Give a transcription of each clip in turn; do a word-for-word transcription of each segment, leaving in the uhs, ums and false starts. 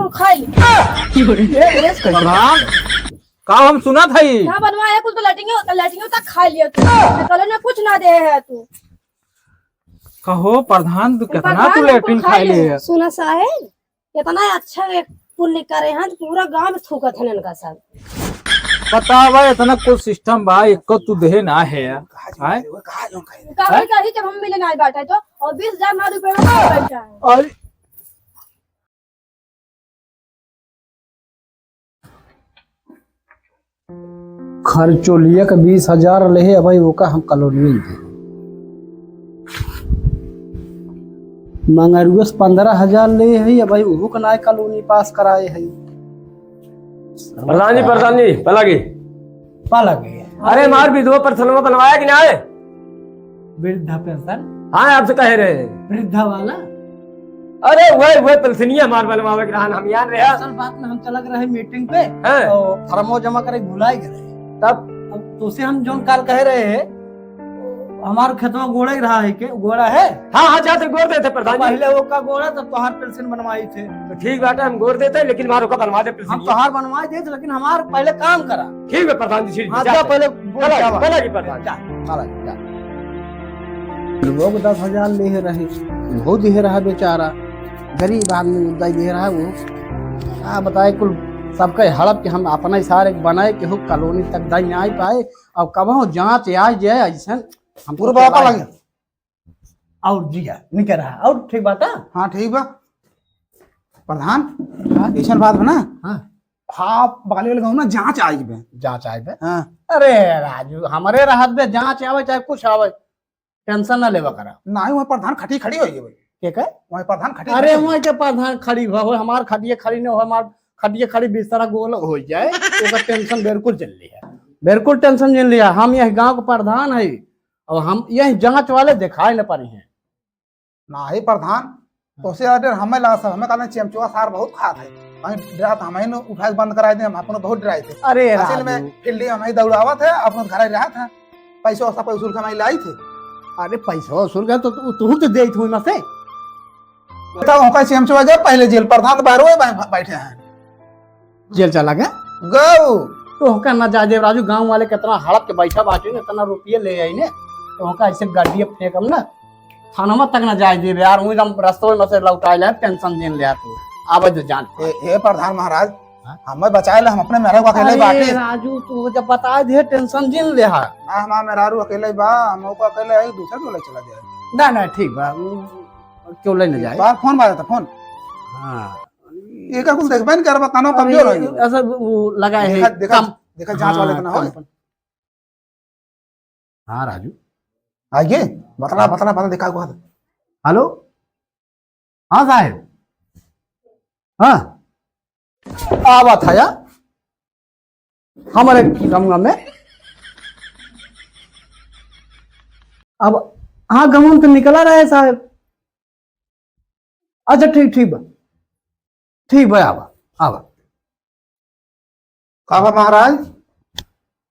तू खा ले। ए, ए, प्रधान, का हम सुनत हई? का बनवाए कुल तो लैट्रिन होता, लैट्रिन तक खा लिया तू। कॉलोनी में कुछ ना दे है तू। कहो प्रधान, तू कितना तू लैट्रिन खा ले है? सुना साहेब, इतना अच्छा एक पुण्य करे हैं, पूरा गांव में थूकत हैं इनका सब। बतावा, इतना कुल सिस्टम बा, एको तू देहे ना है। आय? कहीं, कहीं जब हम मिले ना बाटे तो, और बीस हजार ना रुपए में बैठा है। और खर्चोलिया का बीस हजार लेहे, अबही ओका हम कॉलोनी दे। मंगरुआ से पन्द्रह हजार लेहे है, अबही ओहू का नाय कॉलोनी पास कराए है। प्रधान जी, प्रधान जी, पलागी। पलागी। अरे, हमार विधवा पेंशनवा बनवाया कि नाय? वृद्धा पेंशन? हाँ, आपसे कहे रहे। वृद्धा वाला? अरे, वह, वह पेंशनिया हमार बनवावे के रहन, हम याद रहे। असल बात में हम चलक रहे मीटिंग पे, हाँ। तो फॉर्मो जमा करे भुलाए गए। तब? अब तोसे हम जोन काल कहे रहे हैं, हमार खेतवा गोड़े रहा है के, गोड़ा है? हाँ, हाँ, जाते गोड़ देते प्रधान जी। पहले वो का गोड़ा, तब तोहार पेंशन बनवाई थे। तो ठीक बात है, हम गोड़ देते हैं, लेकिन हमार ओका बनवा दे हम पेंशन। तोहार बनवा देते, लेकिन हमार पहले काम करा। ठीक है प्रधान जी, ठीक है, हाँ, जा जाते हैं। पहले गोड़ पलागी, जावा। पलागी प्रधान जी। जा, पलागी, जा। लोग दस हजार लेहे रहे, वो देहे रहा बेचारा, गरीब आदमी उद्दा देहे रहा वो। का बताए, कुल सबके हड़प के हम अपना इशारे बनाए के हो कॉलोनी तक दाई आइ पाए। अब कबहूँ जाँच आइ जाए अइसन, हम पूरा तो बापा चलाए। लगे। और जिया, निकल रहा, और ठीक बात है? हाँ, ठीक बा। प्रधान, हाँ? अइसन बात बा ना? हाँ। हाँ, बगले वाले गाँव ना जाँच आइ बे। जाँच आइ बे? हाँ। अरे राजू, हमरे रहत बे जाँच आवे चाहे कुछ आवे, टेंशन ना लेवा करा। नाहीं, वहाँ प्रधान खटी खड़ी होइ गई भाई। के कहे? वहाँ प्रधान खटी अरे, खड़ी। वहाँ के प्रधान खड़ी हुआ हो, हमार खटिया खड़ी न हो, हमार खटिया खड़ी बिस्तरा गोल होइ जाए, ओकर टेंशन बिल्कुल जिन लिया, बिल्कुल टेंशन जिन लिया। हम यह गाँव के प्रधान है, और हम यह जाँच वाले दिखाए न पारी हैं। नाहीं प्रधान, तोसे ज्यादा डर हमें लगा सब, हमें कहते हैं चेमचुआ सार बहुत खात है, वहीं डरात हमें न उठाए के बंद कराए दे, हम अपनो बहुत डराए थे। अरे असल में राजू। फील्ड में हमें दौड़ावत है, अपनो घर रहा था। पैसा वैसा पे वसूल के हमारी लाई थे। अरे पैसा वसूल के तो तू, तू तो देत हुई ना से। बताओ, हम कैसे हम चुआ गए पहले जेल, प्रधान तो बाहर हुए बै-, बैठे हैं। जेल चला गया? गऊ। तो होका ना जाए देव राजू, गाँव वाले कितना हड़प के बैठा बाटे ने, इतना रुपये ले आई ने, तो होका ऐसे गाड़िए फेंकम ना, थाना तक ना जाए देव यार, वहीं हम रस्तों में से लौटाए ले, टेंशन देन ले तू, आवे दे जान। ए, हे प्रधान महाराज, हाँ? हमें बचाए ले, हम अपने मेहरा को अकेले अरे बाटे। राजू, तू जब बताए दे, टेंशन जिन ले हा। ना, हमार मेहरारू अकेले बा, हम ओको अकेले है, दूसरे को ले चला जाए। ना, ना, ठीक बा, उ, क्यों ले न जाए? बाहर फोन बाजता, फोन। हाँ। ये का कुछ देखबे नहीं करबा, कानो अरे, कमजोर हो गया। ऐसा वो लगाए है, देखा, देखा, कम। देखा, जांच वाले हाँ, इतना हो। कम। हाँ, राजू। आइए, बतला, हाँ। बतला, बतला, देखा हुआ था। हेलो? हाँ साहेब, हाँ, आवत है यार, हमारे गमगा में। अब हाँ, गमगा में तो निकला रहे साहेब। अच्छा, ठीक, ठीक बा, ठीक बा, आवा, आवा। का बा महाराज?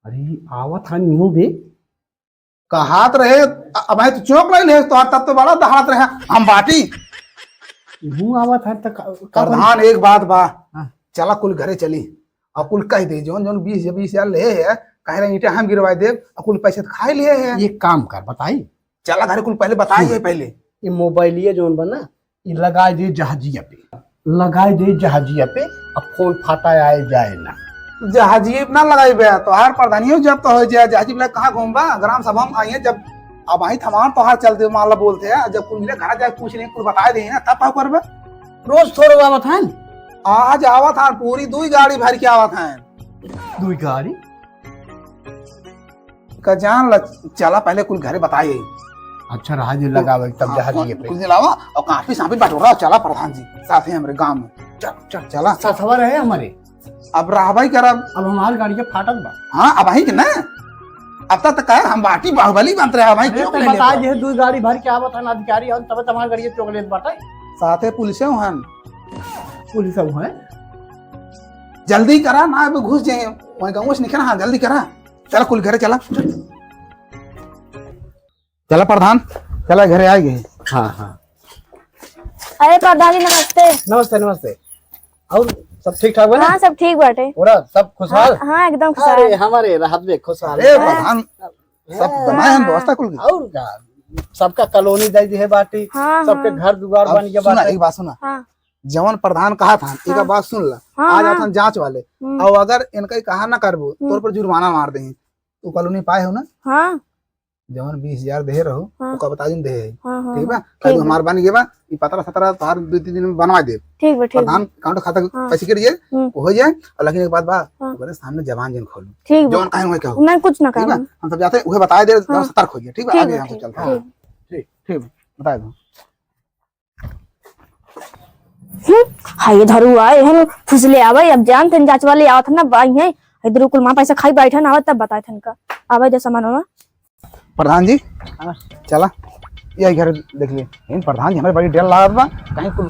अरे, आवत है न्यू बे। कहात रहे, अ-, अब तो चौंक नहीं ले, तो तब तो बड़ा दहाड़त रहे, हम बाटी। न्यू आवत है तो का, का प्रधान, एक बात बा, हाँ। चला कुल घरे चली, और कुल कह दे, जौन, जौन बीस, बीस हजार ले है, कह रहे ईंटा हम गिरवाए देब, और कुल पैसे तो खाए लिए है। एक काम कर, बताई, चला घरे कुल पहले बताए सुन। ये पहले। ये मोबाइलिया जौन बा ना, ये लगाए दे जहाजिया पे, लगाए दे जहाजिया पे, अब फोन फाटा आए जाए ना। जहाजिए पे ना लगाई बे, तोहार प्रधानियो जब तो हो जाए, जहाजी पे कहाँ घूमबा? ग्राम सभा में आइए जब, अब आई थमान तोहार चल दे, मान ला बोलते हैं, जब कुल मिले घर जाए पूछ नहीं, कुल बताए दे ना, तब का करबे? रोज थोड़े आवत हैं। आज आवत हैं, पूरी दुई गाड़ी भर के आवत हैं। दुई गाड़ी? का जान ला, चला पहले कुल घरे बताए। अच्छा, रहा जी, लगावे, तब हाँ, जहाजिए पे। कुल दिलावा और काफी सांपी बटोरा, चला प्रधान जी, साथ ही हमरे गांव में। चल, चल, चला। ससवा रहे हमारे। अब रहबाई करब। अब हमार गाड़ी के फाटक बा। हाँ, अब आई के ना। अब तक, तक है, हम बाटी बाहुबली बनत रहे, अब आई अरे, चौक तो ले बता लेबा। जे, दू गाड़ी भर के आवत हन अधिकारी, हम तब तमार गाड़ी के चौक लेत बाटे। साथे पुलिस हन। पुलिस हन? जल्दी करा ना, अब घुस जाए, वहीं गाँव से निकल, हाँ, जल्दी करा। चला कुल घरे चला। चला प्रधान, चला घरे आ गए। हाँ, हाँ। अरे प्रधान जी नमस्ते। नमस्ते, नमस्ते। और सब ठीक ठाक बा ना? हाँ, सब ठीक बाटे। पूरा सब खुशहाल? हाँ, हाँ, एकदम खुशहाल। अरे, हमारे रहत बे खुशहाल। अरे, हाँ। प्रधान, सब हाँ। बनाए हम व्यवस्था कुल की। और का? सबका कॉलोनी दे दिहे बाटी, हाँ, सबके हाँ। घर दुआर अब बन गया सुना, बाटे। एक बात सुना। हाँ। जवन प्रधान कहा था, एक हाँ। बात सुन ला। हाँ, आज हाँ। आथन जांच वाले, हम्म। और अगर इनका ही कहा ना करबो, हम्म। तोर पर जुर्माना मार देही। तू कॉलोनी पाए हो ना? हाँ। जवन बीस हजार देहे रहो, हाँ। ओका बता दिन देहे। हाँ, हाँ, ठीक बा? हाँ, ठीक काहे बा। हमार बन गए बा, ई पतरा सतरा तोहार दो तीन दिन में बनवा दे। ठीक बा, ठीक प्रधान बा। अकाउंट खाता हाँ। पैसे कट जाए, हम्म। वो हो जाए, और लेकिन एक बात बा, हाँ। ओकरे सामने जबान जिन खोलू। ठीक बा। जवन कहे वही कहो। नहीं, कुछ ना ठीक बा? कहो। हम सब जाते हैं, उहे बताए दे, हाँ। सतर्क हो जाए, ठीक बा? ठीक आगे बा, हम सब ठीक, चलते हैं। ठीक। ठीक, ठीक, बताए दो। हम्म, हाय धरुआ, एहन फुसले आवे, अब जान तन जांच वाले आवत ना बाई है। इधर कुल माँ पैसा खाई बैठन आवत तब बताए थन का। आवे दे सामान वामान। प्रधान जी, हाँ। चला, ये घर देख लिए। इन प्रधान जी हमारे बड़ी डर लागत बा, कहीं कुल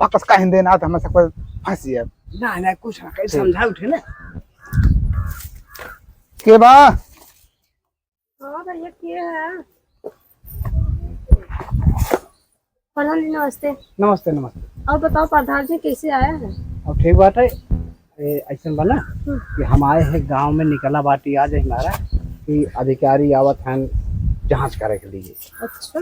वापस का हिंदे ना तो हमें सब कोई फंस जाए। ना, ना, कुछ ना, कहीं ठीक। समझा उठे ना। के बा? हाँ भैया, के है? प्रधान जी, नमस्ते। नमस्ते, नमस्ते। और बताओ, प्रधान जी कैसे आया है? अब ठीक बात है। ए, ऐसन बा ना हम्म। कि हम आए हैं गांव में, निकला बाटी आज हमारा कि अधिकारी आवत हैं जांच करे के लिए। अच्छा।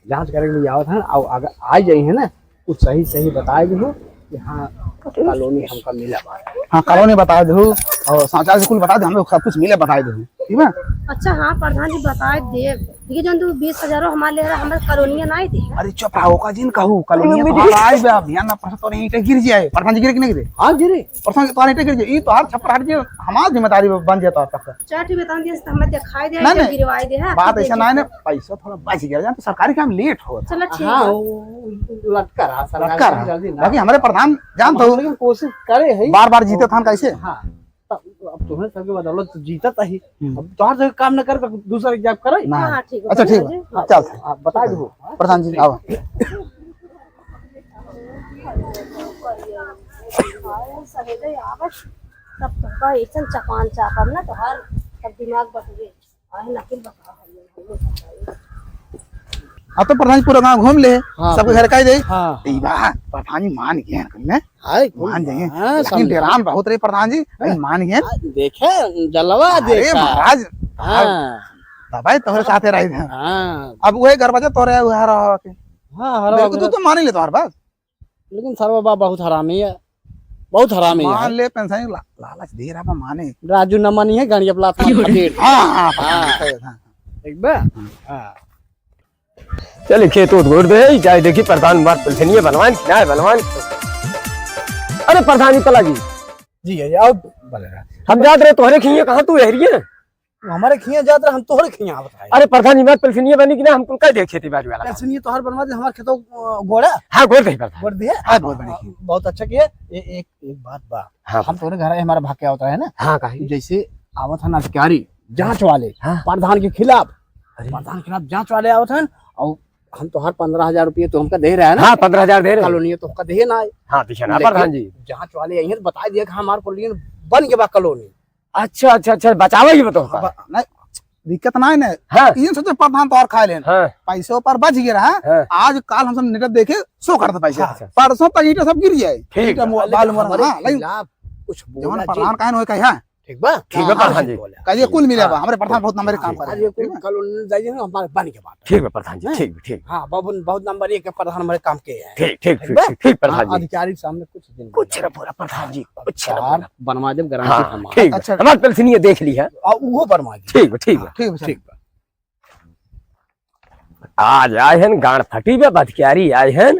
जांच करे के लिए आवत हैं, और अगर आ जाई है ना, कुछ सही सही बताए दो कि हाँ, कॉलोनी हमका मिला बा। हाँ, कॉलोनी बताए दो और शौचालय से कुल बताए दो, हम लोग सब कुछ मिले बताए दो, ठीक है? अच्छा, हाँ, प्रधान जी बताए दे, ठीक है, जौन तू बीस हजारो हमारे ले रहा, हमारे कॉलोनिया ना दे। अरे चुप रहो, का जिन कहू, कॉलोनिया तो आ आए बे, अभियान ना परसों तोरे ईंटे गिर जाए, प्रधान जी गिरे कि नहीं गिरे? हाँ, गिरे। परसों तोरे ईंटे गिर जाए, ई तो हर छप्पर हट जाए, हमार जिम्मेदारी बन जाता है सबका। चार ठे बता दिए तो हमें दिखाई दे, नहीं, नहीं। गिरवाई दे, हाँ, बात ऐसा ना है ना, पैसा थोड़ा बच गया, जान तो सरकारी काम लेट हो। चलो, ठीक हाँ, है। वो लटका रहा, सरकारी लटका काम रहा। जल्दी ना। बाकी हमारे प्रधान, जान हम तो लेकिन कोशिश करे है। बार-बार जीते थान कैसे? हाँ, तब अब तुम्हें सबके बदौलत तो जीतत ही। हम्म। अब तोहर से काम न कर, तो दूसरा के जाब करे? ना। हाँ, हाँ, ठीक है। अच्छा, ठीक है। हाँ, चल। आप बता दो। प्रधान जी, आओ। सवेरे आवत, तब तोहका ऐसन चपान चापब ना, तोहार तब दिमाग बटुए। अरे, नकिल बता, अब तो प्रधान जी पूरा गांव घूम ले, हाँ, सबके पूरा। घर का ही दे। हाँ, ई हाँ। बा, प्रधान जी मान गए हैं, कल में। हाय, मान जाइए। हाँ, लेकिन समझा। डेरान बहुत रहे प्रधान जी, हाँ। लेकिन मान गए। हाँ, देखे, जलवा अरे देखा। महाराज, हाँ। दबाई तोहरे साथे रही थे। हाँ। अब वही घर बचा तोहरे, वह रहा के। हाँ, हर बिल्कुल, तू वक्त। तो मान ही ले तोहर बात। लेकिन सरवा बा बहुत हरामी है, बहुत हरामी मान है। ले, पेंशन ला-, लालच दे रहा बा, माने। राजू न मानी है, गाड़ी अपना हाथ में दे। हाँ, हाँ, हाँ। हाँ। सही है, हाँ। एक बा? हाँ। चले खेत उत गोड़ दे, जाए देखी प्रधान बात पेंशनिया बनवान कि ना बनवान। अरे प्रधान ही पला जी। जी, जी, आओ, बोले रहा। हम जात रहे तोहरे खिए, कहाँ तू एहरिए? वो हमारे खिया जात रहा, हम तोहरे खिया आवत रहे। अरे प्रधान जी, हमार पेंशनिया बनी कि ना, हम कुल कह दे खेती बाड़ी वाला। पेंशनिया तोहर बनवा दे, हमार खेतो, अ, गोड़ा? हाँ, गोड़ दे प्रधान। गोड़ दे? हाँ, बहुत बढ़िया। बहुत अच्छा किया। ए-, एक, एक बात बा। हाँ, हम तोहरे घर आए, हमारा भाग के आवत रहे ना। हाँ, काहे? जैसे आवत है ना अधिकारी, जांच वाले, हाँ। प्रधान के खिलाफ, अरे। प्रधान के खिलाफ जांच वाले आवत हैं, और हम तोहार पन्द्रह हजार रुपये तो हमका दे रहे हैं ना। हाँ, पन्द्रह हजार दे रहे हैं। कॉलोनी तो हमका दे ना आए। हाँ, दिखे ना लेकिन प्रधान जी। जांच वाले यहीं बता दिया कि हमार कॉलोनी बन के बा कॉलोनी। अच्छा, अच्छा, अच्छा, बचावे ही बताओ का? अब, नहीं, दिक्कत ना है ना। हाँ। इन सोचे प्रधान तोहार खा लेन। हाँ। पैसों पर बच गया रहा। हाँ। आज काल हम सब नेट देखे, सो करते पैसे। हाँ। परसों तक ईंटा सब गिर जाए। ठीक ईंटा है। मो-, लेकिन बालू मरा, हमारे हाँ, लेकिन खिलाफ कुछ जवन बोला प्रधान जी। काहे न होए कहे, हाँ। ठीक बा? ठीक बा, हाँ, प्रधान हाँ, जी। बोला। कहिए कुल मिले बा, हमरे प्रधान बहुत नंबर एक काम करे। अरे, कुल ठीक बा? कॉलोनी जाइए ना, हमारे बन के बात। ठीक बा, प्रधान जी, हैं? ठीक बा, ठीक बा। हाँ, बाबू, बहुत नंबर एक के प्रधान हमारे काम के हैं। ठीक, ठीक, ठीक ठीक, बा? ठीक, ठीक, प्रधान हाँ, जी। अधिकारी सामने कुछ दिन कुछ बोला। न बोला, प्रधान जी, कुछ न प्रधान बोला। बनवा देब, गारंटी हाँ, हमार। ठीक बा। अच्छा। हमार पेंशनिया देख ली है। आ, उहो बनवा देब। ठीक बा, ठीक बा। हाँ, ठीक बा, ठीक बा। आज आए हैं, गांड फटी बा, बतियारी आए हैं,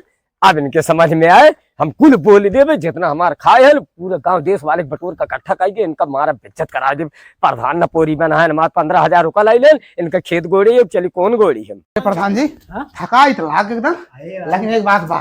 अब इनके समझ में आए, हम कुल बोल देबे, जितना हमार खाए हैं, पूरा गांव देश वाले के बटोर का इकट्ठा करके इनका मारा बेइज्जत करा देबे। प्रधान न पोरी बना है, हमार पन्द्रह हजार रुपया लाई लेन, इनका खेत गोड़ी, अब चली कौन गोड़ी हम। प्रधान जी, हाँ? थकाई तो लाग एकदम, अरे यार। लेकिन एक बात बा,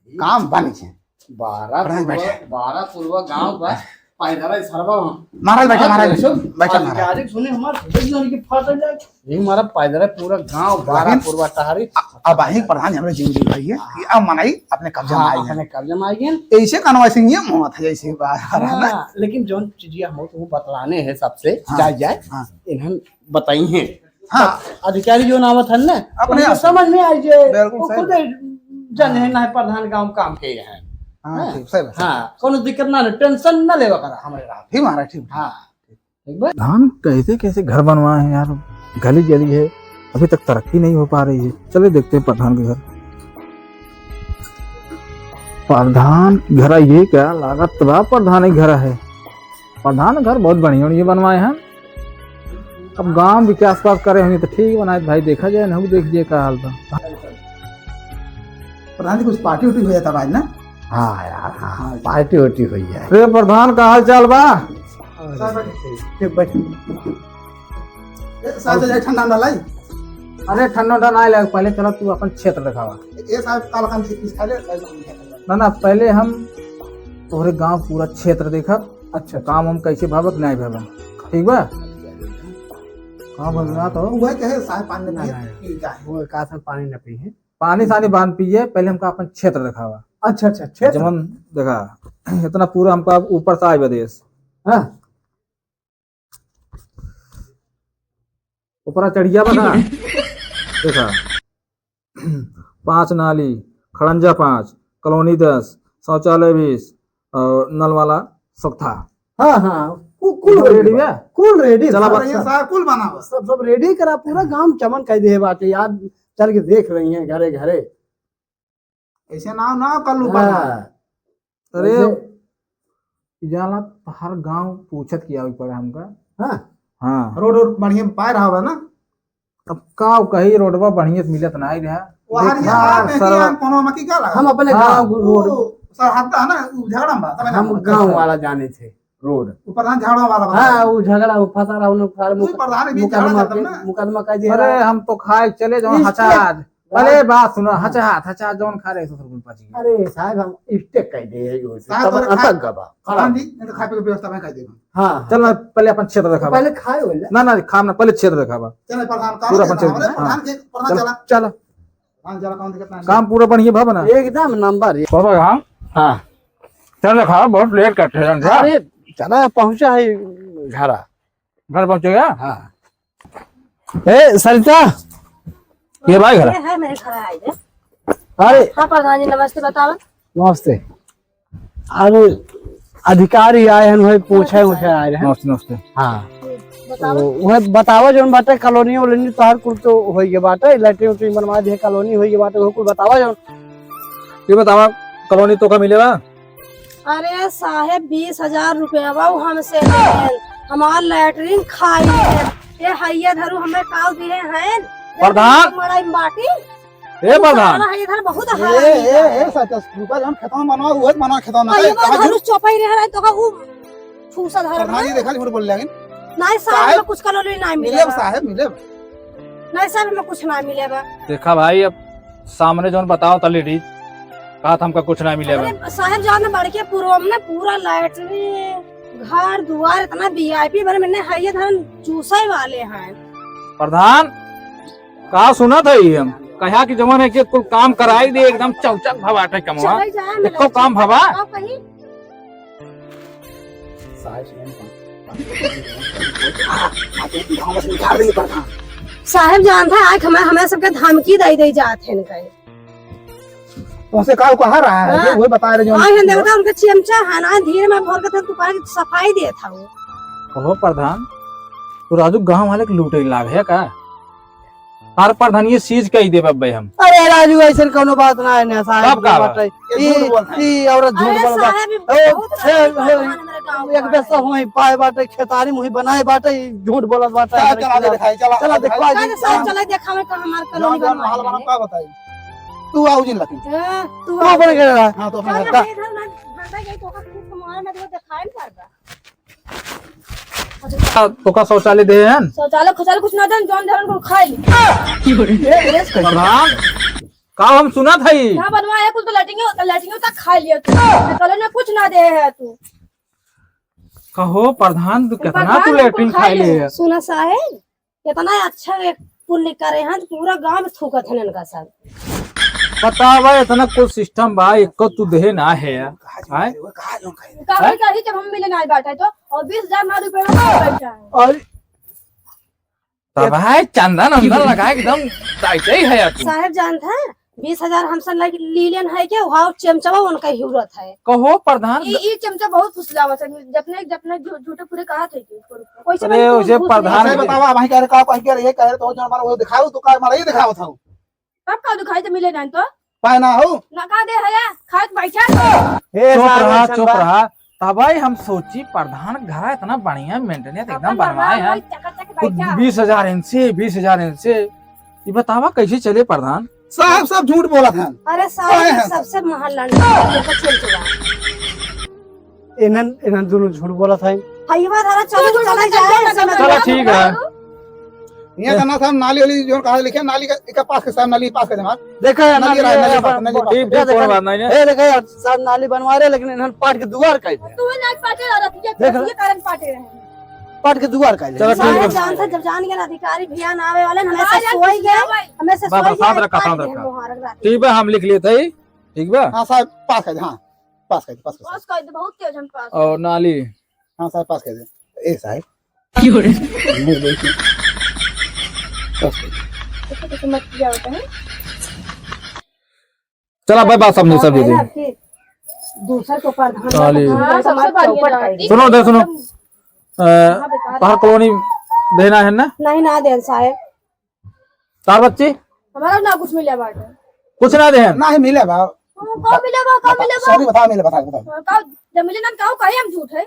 काम बन गए। बारह प्रधान जी, पुरवा, बैठे। बारह पुरवा गांव बा, पैदल है सरवा हम। महाराज बैठे, हाँ, महाराज बैठे। बैठे, महाराज। अधिकारी सुने हमार, देख लो इनकी फाटल जाए। ये हमारा पैदल है पूरा गांव, बारह लेकिन पुरवा टहरी। अ-, अब आही प्रधान जी हमरे जिंदगी भाई है, हाँ। ये अब मनाई अपने कब्जा में हाँ, आई है। अपने कब्जा में आई है। ऐसे कनवा सिंह ये मोहम्मद है, ऐसे बात है ना? हाँ, लेकिन जौन चीजिया हम तो बतलाने हैं सबसे, हाँ, जाए, जाए, हाँ। इन्हन बताई हैं। हाँ। अधिकारी जौन आवत हन ना, अपने उनको आप। समझ में आई जे, बिल्कुल वो सही। खुद जन है ना, प्रधान गांव काम के हैं। हाँ, हाँ। ठीक, सही बात, सही हाँ, बात। कौनो दिक्कत ना, ना, tension ना लेवा करा हमरे रात। ठीक महाराज, ठीक। हाँ, ठीक बा। प्रधान कैसे कैसे घर बनवाए हैं यार, गली गली है, अभी तक तरक्की नहीं हो पा रही है। चले देखते हैं प्रधान के घर। प्रधान के घर ये क्या लागत बा, प्रधान के घर है। प्रधान घर बहुत बढ़िया, बढ़िया बनवाए हैं। अब गांव विकास पास करे होंगे तो ठीक बनाए भाई, देखा जाए ना, देख जाए का हाल बा। प्रधान जी, कुछ party उटी हो जाता भाई ना? हाँ यार, हाँ, हाँ। Party उटी हुई है। अरे प्रधान, का हाल चाल बा? सर, बैठ। ठीक, बैठ। ए, सर, तो जाए ठंडा ना लाई। अरे ठंडा उंडा ना लाए, पहले चला तू अपन क्षेत्र दिखावा। ए साहब, काल काम से कुछ खा ले। ना, ना, पहले हम तोहरे गांव पूरा क्षेत्र देखब। अच्छा, काम हम कैसे भावक, नहीं भावक, ठीक बा? हाँ, बोल रहा तो। वह कहे, साहब, पानी ना ना, पिए, ना। पी जाए। वो का सर पानी ना पिए? पानी सानी बांध पिए, पहले हमका अपन क्षेत्र दिखावा। अच्छा, अच्छा, क्षेत्र। जवन देखा, इतना पूरा हमका ऊपर से आए बा देश। हाँ। ऊपरा चढ़िया बा ना? देखा, पाँच नाली, खड़ंजा पाँच, कॉलोनी दस, शौचालय बीस, और नल वाला सोकथा। हाँ, हाँ, कु-, कुल कुल होई ready बा। बा? कुल ready, चला सब, बा। ये सब। सारा कुल बना बा। सब, सब ready करा, पूरा गांव चमन कइ दे बाटे यार, चल के देख रही हैं घरे घरे। ऐसे नाव ना कल्लू हाँ। प्रधान। अरे, वैसे ई जाला तोहार गांव पूछत किया आवे पड़े हमका। हाँ। हाँ। रोड, रोड बढ़िया पाए रहा बा ना? अब का कही, रोडवा बढ़िया मिलत नाई रहा। वहाँ देख, ये हाँ, बात है कि सरवा। हम कोनो में की का लगा? हम अपने हाँ। गांव को रोड ओ, सर हत्ता है ना, उ झगड़ा में बा, तब हम ना गांव वाला जाने थे रोड। उ प्रधान झगड़ा वाला बता। हाँ, उ झगड़ा, उ फंसा रहा, उन्हें सारे तू मुक-, प्रधान भी झगड़ा मुकदमा करता के, ना। मुकदमा कर दिया अरे, रहा। हम तो खाए चले जाओ इस हचाज। अरे, बात सुनो, हाँ। हचात, हचात जौन खा रहे ससुर कुल पाची। अरे साहब, हम स्टेक कर दे है, यो से साहब, तब तोरे खा-, अटक गबा। प्रधान जी, नहीं तो खाए पी के व्यवस्था मैं कर देबो। हाँ, हाँ। चल ना, पहले अपन क्षेत्र दिखावा। पहले खाए हो ले। ना, ना, खाम ना, पहले क्षेत्र दिखावा। चल, प्रधान, पूरा अपन क्षेत्र, हाँ। प्रधान जी, प्रधान चल, चला। चल। प्रधान चला, कौन दिक्कत ना है। काम पूरा बढ़िया भा बना? एकदम नंबर एक। बाबा, हाँ? हाँ। चल, दिखावा, बहुत लेट करते हैं, जा। अरे, चला, पहुँचा है घरा। घर पहुँचे गया? हाँ। ए, सरिता, ये भाई घर। ये है मेरे घर आए रे। अरे। हाँ, प्रधान जी, नमस्ते, बताओ। नमस्ते। अरे, अधिकारी आए हैं, वही पूछे, नमस्ते, उछे आए हैं। नमस्ते, नमस्ते। हाँ। बताओ। तो वह बतावा, जौन बाटे, कॉलोनी वोलोनी तोहार कुल तो होई गए बाटे, लैट्रिन उट्रिन बनवा दिए, कॉलोनी होई गए बाटे, वो कुल बतावा जौन। ये बतावा, कॉलोनी तो का मिलेगा? अरे साहेब, बीस हजार रुपया बा उ हमसे लेन। हमार लैट्रिन खाई है। ये हइया धरू हमें काल दिए हैं। प्रधान। मड़ई में बाटी। ए प्रधान। साला है इधर बहुत ए, हरामी ए, है। ए, सच, सच, रुका, जौन खेतवा में बनवा, उहे बनवा खेतवा में। अरे वो कहाँ धरू झूठ? चौपाई रह रहा है तो का उ फूसा धर प्रधान जी, देखा झूठ बोल रहे हैं। नहीं साहब, साहब, हमें कुछ कॉलोनी नहीं मिले मिलेगा। साहब, मिले। नहीं साहब, हमें कुछ ना मिले बा। देखा भाई, अब सामने जौन बताओ था लेडीज, कहा था हमका कुछ ना मिले बा। अरे साहब, जान बड़के पुरवा में ना पूरा लैट्रिन, घर दुआर इतना वीआईपी बने, मैंने है ये धन चूसे वाले हैं। प्रधान, का सुनत है हम? कहा कि जवन है कि कुल काम कराई दे, एकदम चौचक भवाटे कमवा। चले जाए, एको काम भवा? का कही? साहेब से नहीं कहा। गाँव से निकाल देंगे प्रधान। साहेब जानता है, आज हमें, हमें सबके धमकी दे दे जात है इनका। तुमसे का कहा रहा है? हाँ। ये वही बता रहे जो आज हम देखता उनके चमचा है ना, धीरे में भर के तू पानी सफाई देत हूँ। कहो प्रधान, तू राजू गाँव वाले के लूटे लाग है का? हर प्रधान ये चीज कही देब अब्बे हम। अरे राजू, ऐसन कोनो बात ना है ना साहब, तब का बा? बात है। ये ई, झूठ बोलता है। ई औरत झूठ अरे बोलत बा। साहब, ई ए, बहुत ए, राजू ए, भगवान हमारे गाँव एक का बेर है। सब वहीं पाए बाटे, खेतारी मुही बनाए बाटे, ई झूठ बोलत बाटे, चला, हमारे चला के खिलाफ। दिखाई, चला, चला चला। दिखवा दी। अरे साहब, चला देखावे का हमार कॉलोनी जान, जान, बनवाई महल बना है। का बताई? तू आओ जिन लकी। ए, तू तू आओ। अपने घर आ। हाँ, तो अपने चल घर ना, का। इधर ना, भंडा गई तो का पुलिस को मार ना दे, दिखाई नहीं पड़ता। आ, तोका शौचालय दे हन? शौचालय, खौचालय कुछ ना देन, जौन देवन कुल खाई ली। प्रधान, का हम सुनत हई? ना बनवा है कुल तो लैट्रिन होता, लैट्रिन तक खा लिया तू। कल ना कुछ ना दे है तू। कहो प्रधान, तू तो कितना प्रधान तू कुल लैट्रिन खा खाई ले। ले है? सुना साहेब, इतना अच्छा एक पुण्य करे हैं, पूरा गांव में थूकत हैं इनका सब। बतावा, इतना कुल सिस्टम बा, एको तू देहे ना है यार। आय? कभी, कभी जब हम मिले ना बैठे तो, और बीस हजार ना रुपए में बैठा है। और तब है चंदन अंदर लगा एकदम टाइट ही है यार तू। साहेब जानता है, बीस हजार हमसे लग-, लीलेन है के, वहाँ चमचवा उनका हिउरत है। कहो प्रधान। ई, ई चमचा बहुत फुसलावत है, जतने, जतने झू-, झूठे पूरे कहत है कि ऊपर, ऊपर। वैसे अरे, भाई, तू उसे घूस प्रधान ले। अच्छा, बतावा, भाई कह रहे, का, भाई कह रहे, ये कह रहे, तो जो हमारा वो दिखाओ, तो का हमारा ये दिखावत हो? तब का दिखाई तो मिले ना तो? पाए ना हो? ना का दे है, खाए तो बैठा। ए, चुप साहब, रहा, ऐसा चुप बात। रहा। तब भाई हम सोची, प्रधान घर इतना बढ़िया मेंटेनेंस एकदम अपन बनवाए बनवाए हैं। भाई, चकाचक कुछ बैठा। बीस हजार इनसे, बीस हजार इनसे। ये बतावा कैसे चले प्रधान? साहब, सब झूठ बोलत हैं। अरे साहब, काहे हैं? सबसे महान लंडा, देखो चल चुका। इन्हन, इन्हन दोनों झूठ बोलत हैं। हईवा धारा चलो, चलो, चलो, चलो, जाए, चलो, ऐसे मत चलो, बोलो। ठीक है। यहाँ का ना साहब, नाली वाली जो कहा लिखे, नाली का, का पास के साहब, नाली पास कर दे हमार। देखा है, नाली नाली रहा है, है, नाली पास, अपन नाली पास। ठीक, ठीक, देखा, कोनो बात नहीं है। ए, देखा यार, साहब नाली बनवा रहे, लेकिन इन्हन पाट के दुआर काट दे। तू ना पाटे रहा, ये, देखा। ये कारण पाटे रहे। पाट के दुआर काट दे। चलो, ठीक सारे है। जानते, जब जान गए ना अधिकारी भैया ना आवे वाले, हमें से हाँ, यार, सोई गए, भाई। हमें से बाबा, सोई साथ गए, रखा, पाट साथ दे रखा। मोहारक रात। ठीक बा, हम लिख लेते हैं, ठीक बा? हाँ साहब, पास कर दे, हाँ, पास कर दे, पास कर दे। पास कर दे, बहुत तेज हम पास। और नाली। हाँ साहब, पास कर दे। ए साहब। क्यों रे? नहीं, नहीं, नहीं। पास कर दे। ऐसे कैसे मत किया होता है? चला भाई, बात समझे सब दीदी। आपकी दूसर के ऊपर धान डाली। हाँ, सबसे बढ़िया चौपट डाल कर दी। सुनो, दे सुनो। अ, हाँ, बेकार। तोहर कॉलोनी देना है ना? नहीं ना देन साहेब। तार बच्ची? हमारा ना कुछ मिले बाटे। कुछ ना देहन? नहीं मिले बा। हाँ, का मिले बा, का बता, मिले बा? सॉरी, बता, मिले, बता, बता। हाँ, का, जब मिले ना, का कहे हम झूठ है?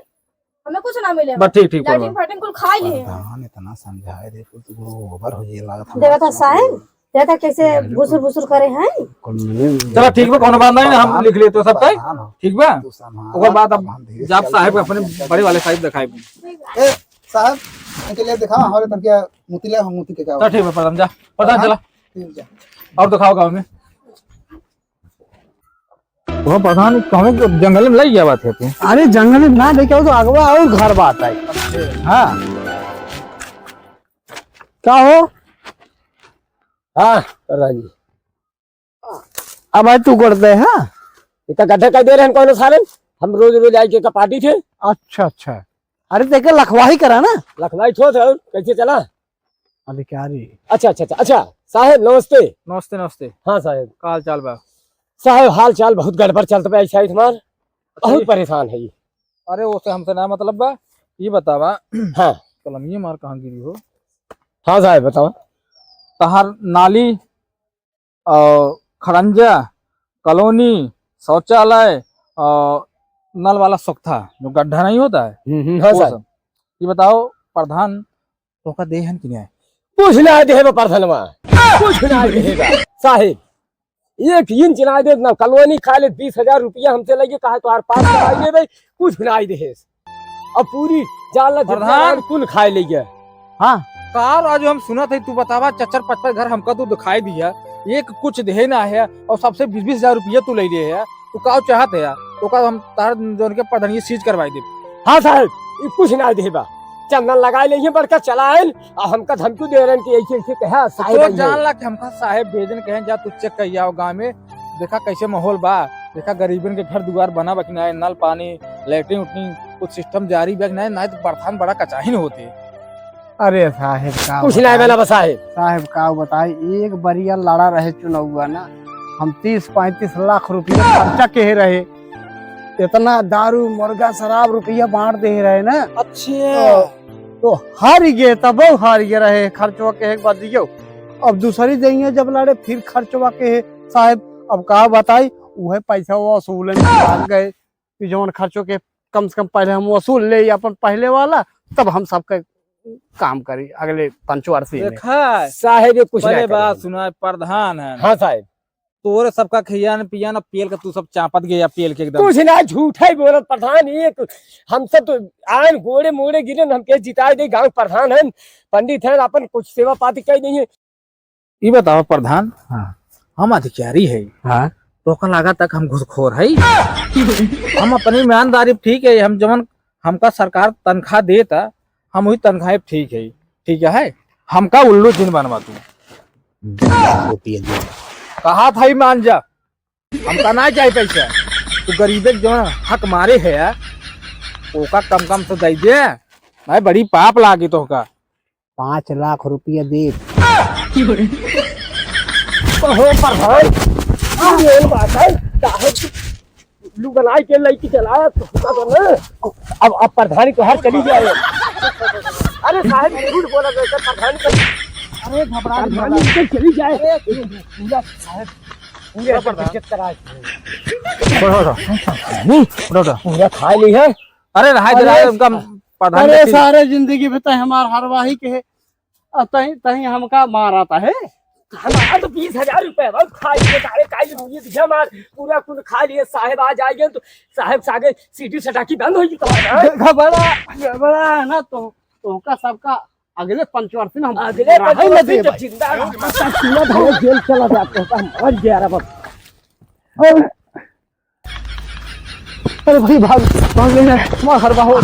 हमें कुछ ना मिले बा। बस ठीक, ठीक, कोई लैट्रिन बात। फैट्रिन कुल खा लिए हैं। प्रधान इतना समझाए दे, कुछ वो ओवर हो ये लागत है। देखा था साहेब, देखा था कैसे भुसुर भुसुर करे हैं। चलो ठीक बा, कोनो बात नहीं, हम लिख लेते हैं सब तय। प्रधान हो। ठीक बा? तू संभाल, ओकर बाद अब प्रधान धीरे से जाब चल, साहेब के अपने बड़े वाले साहेब दिखाए। ए, साहब, इनके लिए दिखाओ, हमारे तनके मुती ले, हम मुती के क्या चल ठीक बा, प्रधान जा। प्रधान हाँ? चला। ठीक जा। और दिखाओ गाँव में। वो प्रधान कहवे के जंगल में लई गया बात है तू। अरे जंगल में ना लेके आओ तो अगवा और घर बात है। हाँ। का हो? हाँ, प्रधान जी। अब आज तू करते हैं, हाँ? इतना गड्ढा कर दे रहे हैं कौन सारे? हम रोज रोज आए के कपाटी थे। अच्छा, अच्छा। अरे देखे लखवाही करा ना। लखवाही ठोस है, कैसे चला? अधिकारी। अच्छा, अच्छा, अच्छा, अच्छा, साहेब नमस्ते। नमस्ते, नमस्ते। हाँ साहेब। का हाल चाल बा? साहेब हाल चाल बहुत गड़बड़ चलत बा, ऐसा ही तुम्हार अच्छा, बहुत ये परेशान है ये। अरे ओसे हमसे ना मतलब बा, ये बतावा। हाँ। कलमिये मार कहाँ गिरी हो? हाँ साहेब बतावा। तहार नाली और खड़ंजा, कॉलोनी, शौचालय और नल वाला सुविधा, जो गड्ढा नहीं होता है, हम्म, हम्म, हाँ वो साहब। सब। ये बताओ प्रधान, तोहका देहन कि नहीं? कुछ ना देहे बा प्रधानवा, कुछ ना देहे बा। साहेब, एक इंच ना दे ना, कॉलोनी खा ले, बीस हजार रुपया हमसे लगे, कहा तोहार पास कराई देबे, कुछ ना देहे। अब पूरी जाल ला जितना प्रधान। रान कुल खाए ले गया। हाँ। का राजू हम सुनत है, तू बतावा, चच्चर पचपन घर हमका तू दिखाई दिया, एक कुछ देहे ना है और सबसे बीस बीस हजार रुपया तू ले लिए है, तू का चाहत है? तो का हम तार जोन के प्रधानिया सीज करवाई दे। हाँ साहेब, ई कुछ ना देहे बा, चंदन लगाए ले बड़का चलाएन, आ हमका धमकी दे रहे हैं कि ऐसे ऐसे कहा साहेब तो आई है। जान ला कि हमका साहेब भेजन कहें जा तू चेक कर आओ गाँव में, देखा कैसे माहौल बा, देखा गरीबन के घर दुआर बना बा कि नाहीं, नल पानी, लैट्रिन उट्रिन, कुछ सिस्टम जारी बा कि नाहीं, नाहीं तो प्रधान बड़ा कचाहिन होते। अरे साहेब का कुछ नाहीं बताई? बना बा साहेब। साहेब का बताई, एक बरिया लड़ा रहे चुनौआ ना, हम तीस पैंतीस लाख रुपया खर्चा केहे रहे, इतना दारू मुर्गा शराब रुपया बांट दे रहे ना। अच्छा। तो, तो हार गए, तब हार गए रहे, खर्चवा केहे के बाद दियो। अब दूसरी जइया जब लड़े फिर खर्चवा केहे साहेब, अब का बताई, उहे पैसा वसूले में लाग गए कि जौन खर्चो के कम से कम पहले हम वसूल ले अपन पहले वाला, तब हम सबके काम करी अगले पंचवार्षिक में। देखा, साहेब ये कुछ पहले ना बात करें। सुना, प्रधान है। हाँ साहेब। तोरे सबका खियान पियान पियल का तू सब चापत गया पियल के एकदम। कुछ ना, झूठा ही बोलत प्रधान, ये तो हम सब तो आन गोड़े मोड़े गिरे, हम के जिताए दे, गांव प्रधान हैं, पंडित हैं, अपन कुछ सेवा पाती कही नहीं है। ई बताओ प्रधान, हाँ। हम अधिकारी है, हाँ। तो का लगा तक हम घुसखोर है? हम अपनी ईमानदारी ठीक है, हम जवन हमका सरकार तनख्वाह देता, हम वही तनख्वाह ठीक है, ठीक है, हमका उल्लू जिन बनवा तू। रुपये दे। कहा था ही मान जा, हमका ना चाहे पैसा, तू गरीबे के जवन हक मारे है, ओका कम कम से दे दे, नहीं बड़ी पाप लागी तोहका। पाँच लाख रुपया दे। कहो प्रधान, ये बात है, साहब, उल्लू बनाए के लइके चलाया तो होता तो ना। अब, अब प्रधानी तो हर चली जाए। अरे साहब, झूठ बोला तो ऐसा प्रधानी कर। अरे घबरा प्रधानी तो चली जाए। अरे पूरा साहब, पूरा प्रधान। बेइज्जत कराए। उठो, उठो। नहीं, उठो, उठो। पूरा खा ली है। अरे रहा दे, अरे, रहा दे, उनका प्रधान अरे का चीज। सारे जिंदगी में तो हमार हरवाही के है। अब तहीं, तहीं हमका मारा था, है? हमारा तो बीस हजार रुपया बा, खाई के सारे काई लिए दिया मार, पूरा कुल खा लिए, साहेब आ जाइए तो साहेब सागे सीटी सटाकी बंद होई तो है। घबरा, घबरा है ना तो, तो का सबका अगले पंचवर्षी में हम अगले रहे न पंचवर्षी देबे। जब जिंदा रहा। सुना था, जेल चला जाता था, मर गया रे बाबा। अरे भाई, भाग, भाग ले जाए, मार हरवा हो।